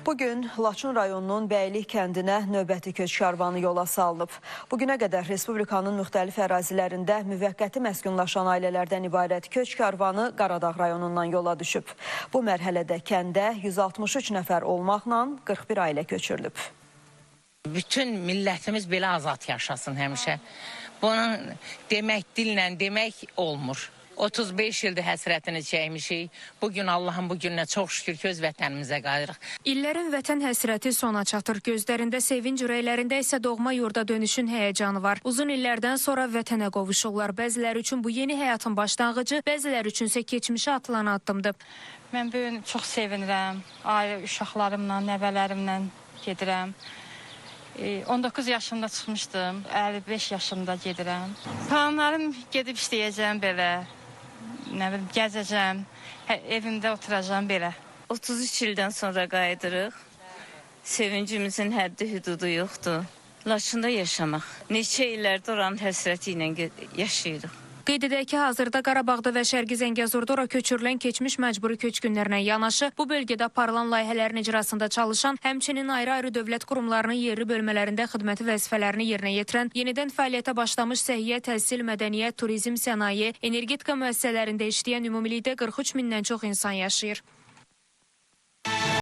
Bugün Laçın rayonunun Bəylik kəndinə növbəti köç karvanı yola salınıb. Bugünə qədər Respublikanın müxtəlif ərazilərində müvəqqəti məskunlaşan ailələrdən ibarət köç karvanı Qaradağ rayonundan yola düşüb. Bu mərhələdə kəndə 163 nəfər olmaqla 41 ailə köçürülüb. Bütün millətimiz belə azad yaşasın həmişə. Bunun demək, dillə demək olmur. 35 ildir həsrətini çəkmişik. Bugün Allahın bu gününə çox şükür ki, öz vətənimizə qayıdırıq. İllərin vətən həsrəti sona çatır. Gözlərində sevinc, ürəklərində isə doğma yurda dönüşün həyəcanı var. Uzun illərdən sonra vətənə qovuşurlar. Bəziləri üçün bu yeni həyatın başlanğıcı, bəziləri üçün isə keçmişə atılan addımdır. Mən bu gün çox sevinirəm. Ailə uşaqlarımla, nəvələrimlə gedirəm. 19 yaşımda çıxmışdım, 55 yaşımda gedirəm. Planlarım gedib işləyəcəm belə. Nə bilim, gəzəcəm, evimdə oturacam belə. 33 ildən sonra qayıdırıq. Sevincimizin həddi hüdudu yoxdur. Laçında yaşamaq. Neçə illərdir oranın həsrəti ilə yaşayırıq. Qeyd edək ki, hazırda Qarabağda və Şərqi Zəngəzurda ora köçürülən keçmiş məcburi köçkünlərlə yanaşı, bu bölgədə aparılan layihələrin icrasında çalışan, həmçinin ayrı-ayrı dövlət qurumlarının yerli bölmələrində xidməti vəzifələrini yerinə yetirən, yenidən fəaliyyətə başlamış səhiyyə, təhsil, mədəniyyət, turizm, sənaye, energetika müəssisələrində işləyən ümumilikdə 43 mindən çox insan yaşayır.